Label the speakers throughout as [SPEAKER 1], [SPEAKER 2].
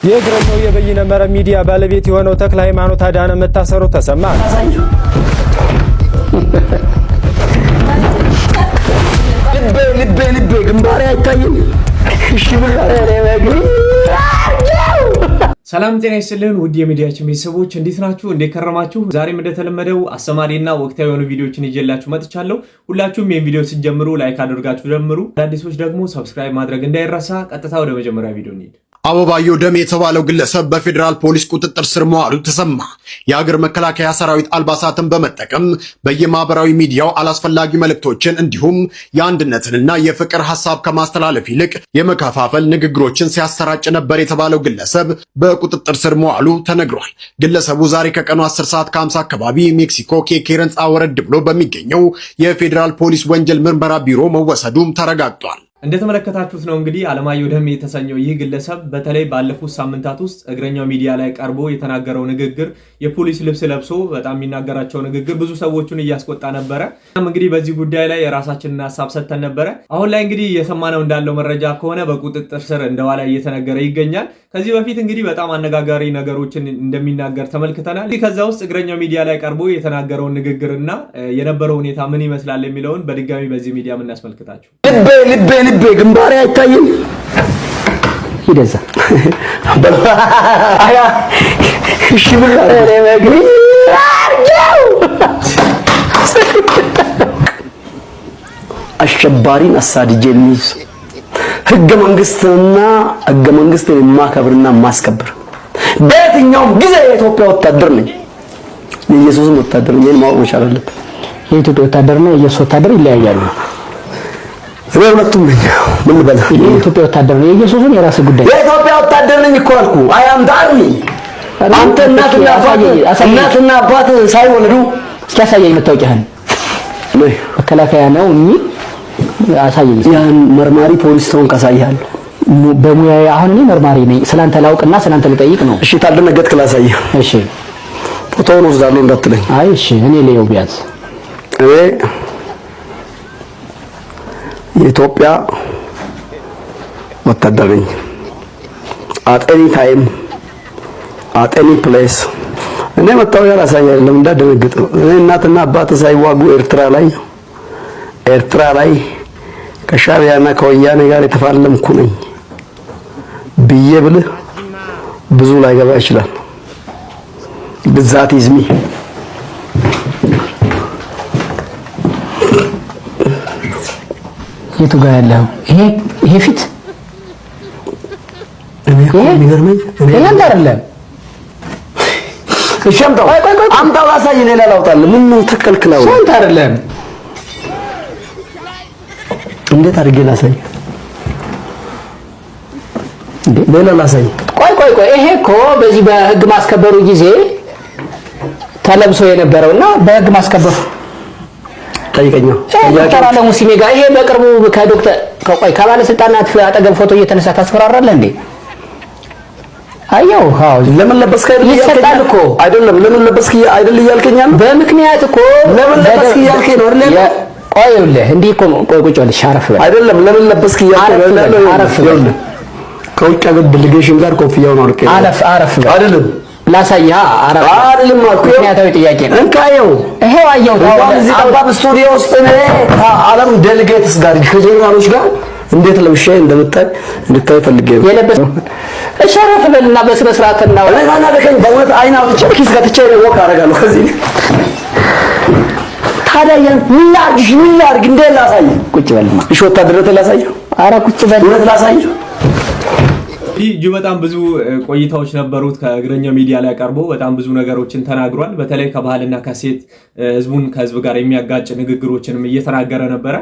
[SPEAKER 1] የእግረኛው የበይነ መረብ ሚዲያ ባለቤት የሆነው ተክለ ሃይማኖት አዳነ መታሰሩ ተሰማ።
[SPEAKER 2] ልቤ ልቤ ልቤ ግንባሬ አይታይም። እሺ።
[SPEAKER 3] ሰላም ጤና ይስጥልን ውድ የሚዲያችን ቤተሰቦች፣ እንዴት ናችሁ? እንዴት ከረማችሁ? ዛሬም እንደተለመደው አስተማሪና ወቅታዊ የሆኑ ቪዲዮዎችን ይዤላችሁ መጥቻለሁ። ሁላችሁም ይህን ቪዲዮ ስትጀምሩ like አድርጋችሁ ጀምሩ። አዳዲሶች ደግሞ subscribe ማድረግ እንዳይረሳ። ቀጥታ ወደ መጀመሪያ ቪዲዮ እንሂድ።
[SPEAKER 4] አበባየሁ ደሜ የተባለው ግለሰብ በፌዴራል ፖሊስ ቁጥጥር ስር መዋሉ ተሰማ። የሀገር መከላከያ ሰራዊት አልባሳትን በመጠቀም በየማህበራዊ ሚዲያው አላስፈላጊ መልእክቶችን እንዲሁም የአንድነትንና የፍቅር ሀሳብ ከማስተላለፍ ይልቅ የመከፋፈል ንግግሮችን ሲያሰራጭ ነበር የተባለው ግለሰብ በቁጥጥር ስር መዋሉ ተነግሯል። ግለሰቡ ዛሬ ከቀኑ 10 ሰዓት ከ50 አካባቢ ሜክሲኮ ኬኬር ህንፃ ወረድ ብሎ በሚገኘው የፌዴራል ፖሊስ ወንጀል ምርመራ ቢሮ መወሰዱም ተረጋግጧል።
[SPEAKER 3] እንደተመለከታችሁት ነው እንግዲህ አለማየሁ ደሜ የተሰኘው ይህ ግለሰብ በተለይ ባለፉት ሳምንታት ውስጥ እግረኛው ሚዲያ ላይ ቀርቦ የተናገረው ንግግር፣ የፖሊስ ልብስ ለብሶ በጣም የሚናገራቸው ንግግር ብዙ ሰዎቹን እያስቆጣ ነበረ። እንግዲህ በዚህ ጉዳይ ላይ የራሳችንን ሀሳብ ሰጥተን ነበረ። አሁን ላይ እንግዲህ እየሰማነው እንዳለው መረጃ ከሆነ በቁጥጥር ስር እንደዋለ እየተነገረ ይገኛል። ከዚህ በፊት እንግዲህ በጣም አነጋጋሪ ነገሮችን እንደሚናገር ተመልክተናል። ከዛ ውስጥ እግረኛው ሚዲያ ላይ ቀርቦ የተናገረውን ንግግርና የነበረው ሁኔታ ምን ይመስላል የሚለውን በድጋሚ በዚህ ሚዲያ የምናስመልክታችሁ።
[SPEAKER 2] ልቤ ልቤ ልቤ ግንባሬ አይታይም። ሂደዛ አያ እሺ ብላ አሸባሪን አሳድጄ የሚይዝ፣ ህገ መንግስትና ህገ መንግስትን የማከብርና የማስከብር በየትኛውም ጊዜ የኢትዮጵያ ወታደር ነኝ። የኢየሱስም ወታደር ነኝ። ይሄን ማወቅ መቻል አለብን።
[SPEAKER 5] የኢትዮጵያ ወታደርና የኢየሱስ ወታደር ይለያያሉ።
[SPEAKER 2] እኔ ሁለቱም ነኝ። ምን ልበል?
[SPEAKER 5] የኢትዮጵያ ወታደር ነው፣ የኢየሱስን የራስህ ጉዳይ።
[SPEAKER 2] የኢትዮጵያ ወታደር ነኝ እኮ አልኩ። I am the army። አንተ እናትና አባት ሳይወልዱ
[SPEAKER 5] እስኪ አሳየኝ መታወቂያህን። መከላከያ ነው የሚል አሳየኝ።
[SPEAKER 2] ያን መርማሪ ፖሊስ ተሆንክ አሳይሃለሁ።
[SPEAKER 5] በሙያዬ አሁን እኔ መርማሪ ነኝ። ስላንተ ላውቅና ስላንተ ልጠይቅ ነው።
[SPEAKER 2] እሺ፣ ታልደነገጥክ ላሳይህ።
[SPEAKER 5] እሺ።
[SPEAKER 2] ፎቶውን ወስዳለሁ እንዳትለኝ።
[SPEAKER 5] አይ እሺ፣ እኔ ልየው ቢያንስ።
[SPEAKER 2] እኔ የኢትዮጵያ ወታደር ነኝ። At any time, at any place እኔ መታወቂያ ላሳይ አይደለም፣ እንዳደነግጥ። እኔ እናትና አባት ሳይዋጉ ኤርትራ ላይ ከሻዕቢያና ከወያኔ ጋር የተፋለምኩ ነኝ ብዬ ብልህ ብዙ ላይገባ ይችላል። That is me።
[SPEAKER 5] የቱ ጋር ያለው ይሄ ፊት?
[SPEAKER 2] እኔ እኮ የሚገርመኝ እኔ
[SPEAKER 5] ይሄ አንተ አይደለም።
[SPEAKER 2] እሺ፣ አምጣው አምጣው ላሳይ፣ ሌላ ላውጣልህ። ምን ነው ተከልክለው?
[SPEAKER 5] አንተ አይደለም።
[SPEAKER 2] እንዴት አድርጌ ላሳይ?
[SPEAKER 5] እንዴ?
[SPEAKER 2] ሌላ ላሳይ።
[SPEAKER 5] ቆይ ቆይ ቆይ፣ ይሄ እኮ በዚህ በህግ ማስከበሩ ጊዜ ተለብሶ የነበረውና በህግ ማስከበሩ
[SPEAKER 2] ጠይቀኛ።
[SPEAKER 5] ዶክተር አለሙ ሲሜ ጋር ይሄ በቅርቡ ከዶክተር ከቆይ ከባለስልጣናት አጠገብ ፎቶ እየተነሳ ታስፈራራለህ እንዴ? አየው፣ አዎ።
[SPEAKER 2] ለምን ለበስክ አይደል እያልከኝ?
[SPEAKER 5] ይሰጣል እኮ።
[SPEAKER 2] አይደለም፣ ለምን ለበስክ አይደል እያልከኝ ያለው?
[SPEAKER 5] በምክንያት እኮ።
[SPEAKER 2] ለምን ለበስክ እያልከኝ ነው አይደል?
[SPEAKER 5] ቆይ ይኸውልህ፣ እንዲህ እኮ ነው። ቆይ ቁጭ በል፣ አረፍ በል።
[SPEAKER 2] አይደለም፣ ለምን ለበስክ እያልከኝ ነው አይደል?
[SPEAKER 5] አረፍ በል፣ አረፍ በል።
[SPEAKER 2] ይኸውልህ፣ ከውጭ ሀገር delegation ጋር ኮፍያውን አውልቄ ነው።
[SPEAKER 5] አረፍ አረፍ በል።
[SPEAKER 2] አይደለም።
[SPEAKER 5] ላሳይህ። አረፍ በል።
[SPEAKER 2] አይደለም አልኩህ።
[SPEAKER 5] ምክንያታዊ ጥያቄ ነው።
[SPEAKER 2] እንካ ይኸው።
[SPEAKER 5] ይሄው አየሁት።
[SPEAKER 2] እንኳን እዚህ ጠባብ ስቱዲዮ ውስጥ እኔ ከዓለም delegates ጋር፣ ከጀነራሎች ጋር እንዴት ለብሼ እንደምታይ እንድታይ ፈልጌ ነው።
[SPEAKER 5] የለበስ እሺ፣ አረፍ በልና በስነ ስርዓት እናውራ።
[SPEAKER 2] እኔ ካናደከኝ በእውነት አይን አውጥቼ ኪስ ከትቼ walk አደርጋለሁ ከዚህ። ታዲያ ያን ምን ላድርግ? ምን ላድርግ? እንዴት ላሳይ?
[SPEAKER 5] ቁጭ በልማ።
[SPEAKER 2] እሺ፣ ወታደርነት ላሳይ?
[SPEAKER 5] ኧረ ቁጭ በል።
[SPEAKER 2] እውነት ላሳይ?
[SPEAKER 3] እጅግ በጣም ብዙ ቆይታዎች ነበሩት። ከእግረኛው ሚዲያ ላይ ቀርቦ በጣም ብዙ ነገሮችን ተናግሯል። በተለይ ከባህልና ከሴት ህዝቡን ከህዝብ ጋር የሚያጋጭ ንግግሮችንም እየተናገረ ነበረ።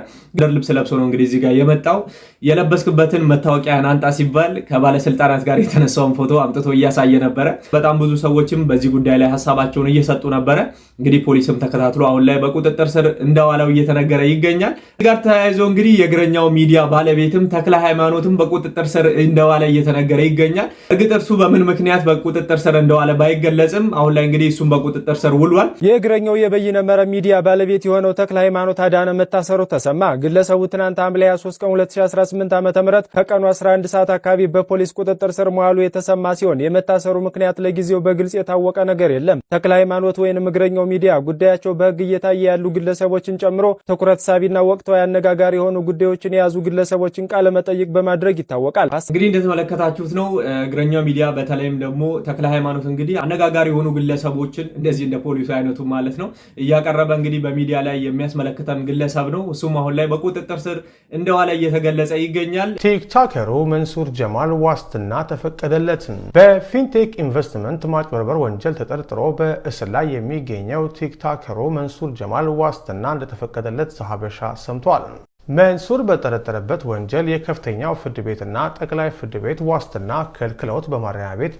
[SPEAKER 3] ልብስ ለብሶ ነው እንግዲህ እዚህ ጋር የመጣው። የለበስክበትን መታወቂያን አምጣ ሲባል ከባለስልጣናት ጋር የተነሳውን ፎቶ አምጥቶ እያሳየ ነበረ። በጣም ብዙ ሰዎችም በዚህ ጉዳይ ላይ ሀሳባቸውን እየሰጡ ነበረ። እንግዲህ ፖሊስም ተከታትሎ አሁን ላይ በቁጥጥር ስር እንደዋለው እየተነገረ ይገኛል። ጋር ተያይዞ እንግዲህ የእግረኛው ሚዲያ ባለቤትም ተክለ ሃይማኖትም በቁጥጥር ስር እንደዋለ እየተነገረ እየተነገረ ይገኛል። እርግጥ እርሱ በምን ምክንያት በቁጥጥር ስር እንደዋለ ባይገለጽም አሁን ላይ እንግዲህ እሱም በቁጥጥር ስር ውሏል።
[SPEAKER 1] የእግረኛው የበይነ መረብ ሚዲያ ባለቤት የሆነው ተክለ ሃይማኖት አዳነ መታሰሩ ተሰማ። ግለሰቡ ትናንት ሐምሌ 23 ቀን 2018 ዓ.ም ከቀኑ 11 ሰዓት አካባቢ በፖሊስ ቁጥጥር ስር መዋሉ የተሰማ ሲሆን የመታሰሩ ምክንያት ለጊዜው በግልጽ የታወቀ ነገር የለም። ተክለ ሃይማኖት ወይንም እግረኛው ሚዲያ ጉዳያቸው በሕግ እየታየ ያሉ ግለሰቦችን ጨምሮ ትኩረት ሳቢና ወቅታዊ አነጋጋሪ የሆኑ ጉዳዮችን የያዙ ግለሰቦችን ቃለ መጠይቅ በማድረግ ይታወቃል።
[SPEAKER 3] እንግዲህ እንደተመለከታችሁት ነው እግረኛው ሚዲያ በተለይም ደግሞ ተክለ ሃይማኖት እንግዲህ አነጋጋሪ የሆኑ ግለሰቦችን እንደዚህ እንደ ፖሊሱ አይነቱ ማለት ነው እያቀረበ እንግዲህ በሚዲያ ላይ የሚያስመለክተን ግለሰብ ነው። እሱም አሁን ላይ በቁጥጥር ስር እንደዋለ እየተገለጸ ይገኛል።
[SPEAKER 6] ቲክቶከሩ መንሱር ጀማል ዋስትና ተፈቀደለት። በፊንቴክ ኢንቨስትመንት ማጭበርበር ወንጀል ተጠርጥሮ በእስር ላይ የሚገኘው ቲክቶከሩ መንሱር ጀማል ዋስትና እንደተፈቀደለት ዘሐበሻ ሰምቷል። መንሱር በተጠረጠረበት ወንጀል የከፍተኛው ፍርድ ቤትና ጠቅላይ ፍርድ ቤት ዋስትና ከልክለውት በማረሚያ ቤት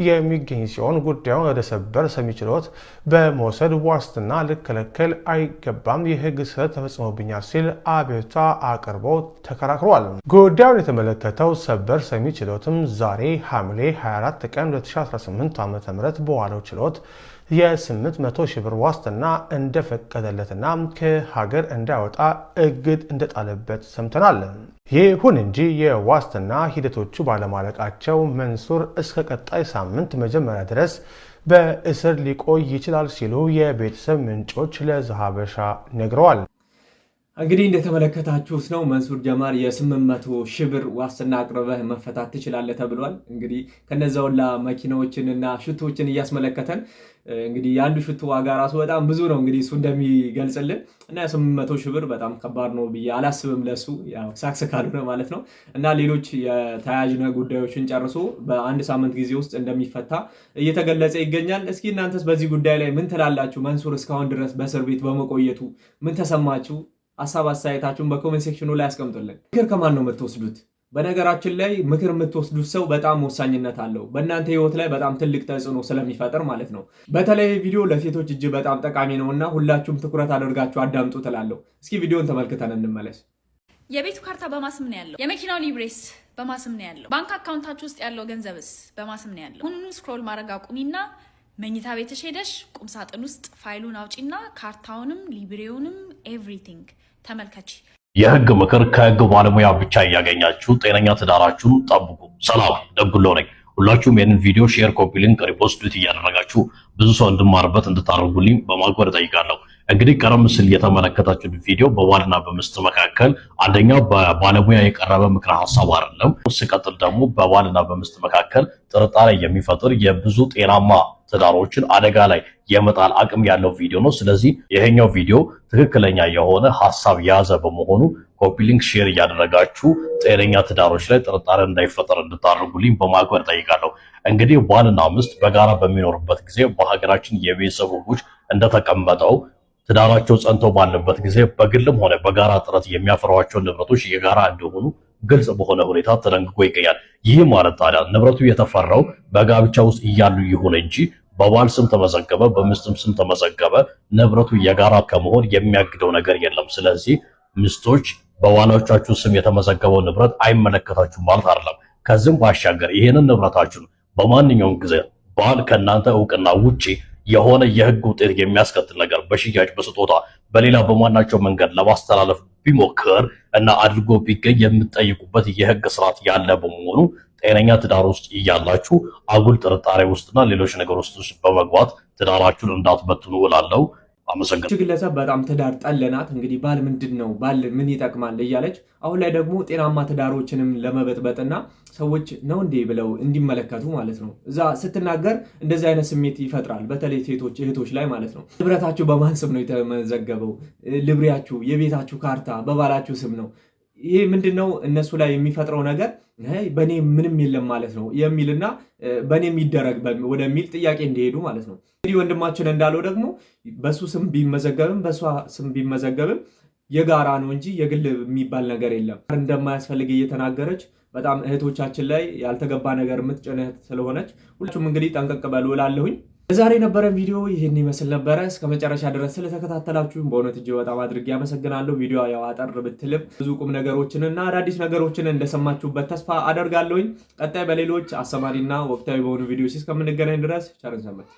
[SPEAKER 6] የሚገኝ ሲሆን ጉዳዩን ወደ ሰበር ሰሚ ችሎት በመውሰድ ዋስትና ልከለከል አይገባም፣ የሕግ ስህተት ተፈጽሞብኛል ሲል አቤቱታ አቅርቦ ተከራክሯል። ጉዳዩን የተመለከተው ሰበር ሰሚ ችሎትም ዛሬ ሐምሌ 24 ቀን 2018 ዓ.ም በዋለው ችሎት የ800 ሺህ ብር ዋስትና እንደፈቀደለትና ከሀገር እንዳይወጣ እግድ እንደጣለበት ሰምተናል። ይሁን እንጂ የዋስትና ሂደቶቹ ባለማለቃቸው መንሱር እስከ ቀጣይ ሳምንት መጀመሪያ ድረስ በእስር ሊቆይ ይችላል ሲሉ የቤተሰብ ምንጮች ለዘሐበሻ ነግረዋል።
[SPEAKER 3] እንግዲህ እንደተመለከታችሁት ነው መንሱር ጀማል የ800 ሺህ ብር ዋስትና አቅርበህ መፈታት ትችላለህ ተብሏል። እንግዲህ ከነዛ ሁላ መኪናዎችን እና ሽቶችን እያስመለከተን እንግዲህ የአንዱ ሽቶ ዋጋ ራሱ በጣም ብዙ ነው። እንግዲህ እሱ እንደሚገልጽልን እና የ800 ሺህ ብር በጣም ከባድ ነው ብዬ አላስብም ለሱ ያው ሳክስ ካልሆነ ማለት ነው። እና ሌሎች የተያያዥ ጉዳዮችን ጨርሶ በአንድ ሳምንት ጊዜ ውስጥ እንደሚፈታ እየተገለጸ ይገኛል። እስኪ እናንተስ በዚህ ጉዳይ ላይ ምን ትላላችሁ? መንሱር እስካሁን ድረስ በእስር ቤት በመቆየቱ ምን ተሰማችሁ? ሀሳብ አስተያየታችሁን በ comment section ኑ ላይ አስቀምጡልን። ምክር ከማን ነው የምትወስዱት? በነገራችን ላይ ምክር የምትወስዱት ሰው በጣም ወሳኝነት አለው። በእናንተ ህይወት ላይ በጣም ትልቅ ተጽዕኖ ስለሚፈጥር ማለት ነው። በተለይ ቪዲዮ ለሴቶች እጅግ በጣም ጠቃሚ ነው እና ሁላችሁም ትኩረት አድርጋችሁ አዳምጡ ትላለሁ። እስኪ ቪዲዮን ተመልክተን እንመለስ።
[SPEAKER 7] የቤቱ ካርታ በማን ስም ነው ያለው? የመኪናው ሊብሬስ በማን ስም ነው ያለው? ባንክ account ኣችሁ ውስጥ ያለው ገንዘብስ በማን ስም ነው ያለው? ሁሉን scroll ማድረግ አቁሚና መኝታ ቤትሽ ሄደሽ ቁምሳጥን ውስጥ ፋይሉን አውጪና ካርታውንም ሊብሬውንም everything ተመልከቺ።
[SPEAKER 8] የህግ ምክር ከህግ ባለሙያ ብቻ እያገኛችሁ ጤነኛ ትዳራችሁን ጠብቁ። ሰላም፣ ደጉሎ ነኝ። ሁላችሁም ይህንን ቪዲዮ share፣ copy link፣ repost duet እያደረጋችሁ ብዙ ሰው እንድማርበት እንድታደርጉልኝ በማክበር እጠይቃለሁ። እንግዲህ ቀደም ሲል የተመለከታችሁት ቪዲዮ በባልና በሚስት መካከል አንደኛ በባለሙያ የቀረበ ምክረ ሀሳብ አይደለም። ሲቀጥል ደግሞ በባልና በሚስት መካከል ጥርጣሬ የሚፈጥር የብዙ ጤናማ ትዳሮችን አደጋ ላይ የመጣል አቅም ያለው ቪዲዮ ነው። ስለዚህ ይሄኛው ቪዲዮ ትክክለኛ የሆነ ሀሳብ የያዘ በመሆኑ copy link share እያደረጋችሁ ጤነኛ ትዳሮች ላይ ጥርጣሬ እንዳይፈጠር እንድታደርጉልኝ በማክበር እጠይቃለሁ። እንግዲህ ባልና ሚስት በጋራ በሚኖሩበት ጊዜ በሀገራችን የቤተሰብ ሕጎች እንደተቀመጠው ትዳራቸው ጸንተው ባለበት ጊዜ በግልም ሆነ በጋራ ጥረት የሚያፈሯቸው ንብረቶች የጋራ እንደሆኑ ግልጽ በሆነ ሁኔታ ተደንግጎ ይገኛል። ይህ ማለት ታዲያ ንብረቱ የተፈራው በጋብቻ ውስጥ እያሉ ይሁን እንጂ በባል ስም ተመዘገበ፣ በሚስትም ስም ተመዘገበ፣ ንብረቱ የጋራ ከመሆን የሚያግደው ነገር የለም። ስለዚህ ሚስቶች በባሎቻችሁ ስም የተመዘገበው ንብረት አይመለከታችሁም ማለት አይደለም። ከዚህም ባሻገር ይሄንን ንብረታችሁን በማንኛውም ጊዜ ባል ከእናንተ እውቅና ውጪ የሆነ የህግ ውጤት የሚያስከትል ነገር በሽያጭ፣ በስጦታ፣ በሌላ በማናቸው መንገድ ለማስተላለፍ ቢሞክር እና አድርጎ ቢገኝ የምትጠይቁበት የህግ ስርዓት ያለ በመሆኑ ጤነኛ ትዳር ውስጥ እያላችሁ አጉል ጥርጣሬ ውስጥና ሌሎች ነገሮች ውስጥ በመግባት ትዳራችሁን እንዳትበትኑ እላለሁ። አመሰግናለሁ።
[SPEAKER 3] ግለሰብ በጣም ትዳር ጠለናት። እንግዲህ ባል ምንድን ነው፣ ባል ምን ይጠቅማል እያለች አሁን ላይ ደግሞ ጤናማ ትዳሮችንም ለመበጥበጥና ሰዎች ነው እንዴ ብለው እንዲመለከቱ ማለት ነው። እዛ ስትናገር እንደዚህ አይነት ስሜት ይፈጥራል። በተለይ ሴቶች እህቶች ላይ ማለት ነው። ንብረታችሁ በማን ስም ነው የተመዘገበው? ልብሬያችሁ፣ የቤታችሁ ካርታ በባላችሁ ስም ነው። ይሄ ምንድን ነው እነሱ ላይ የሚፈጥረው ነገር በእኔ ምንም የለም ማለት ነው የሚልና በእኔ የሚደረግ ወደሚል ጥያቄ እንዲሄዱ ማለት ነው። እንግዲህ ወንድማችን እንዳለው ደግሞ በሱ ስም ቢመዘገብም በሷ ስም ቢመዘገብም የጋራ ነው እንጂ የግል የሚባል ነገር የለም። እንደማያስፈልግ እየተናገረች በጣም እህቶቻችን ላይ ያልተገባ ነገር የምትጭን እህት ስለሆነች ሁላችሁም እንግዲህ ጠንቀቅ በሉ እላለሁኝ። ለዛሬ የነበረን ቪዲዮ ይህን ይመስል ነበረ። እስከ መጨረሻ ድረስ ስለተከታተላችሁ በእውነት እጅግ በጣም አድርጌ አመሰግናለሁ። ቪዲዮ ያው አጠር ብትልም ብዙ ቁም ነገሮችን እና አዳዲስ ነገሮችን እንደሰማችሁበት ተስፋ አደርጋለሁኝ። ቀጣይ በሌሎች አስተማሪና ወቅታዊ በሆኑ ቪዲዮዎች እስከምንገናኝ ድረስ ቸር እንሰንብት።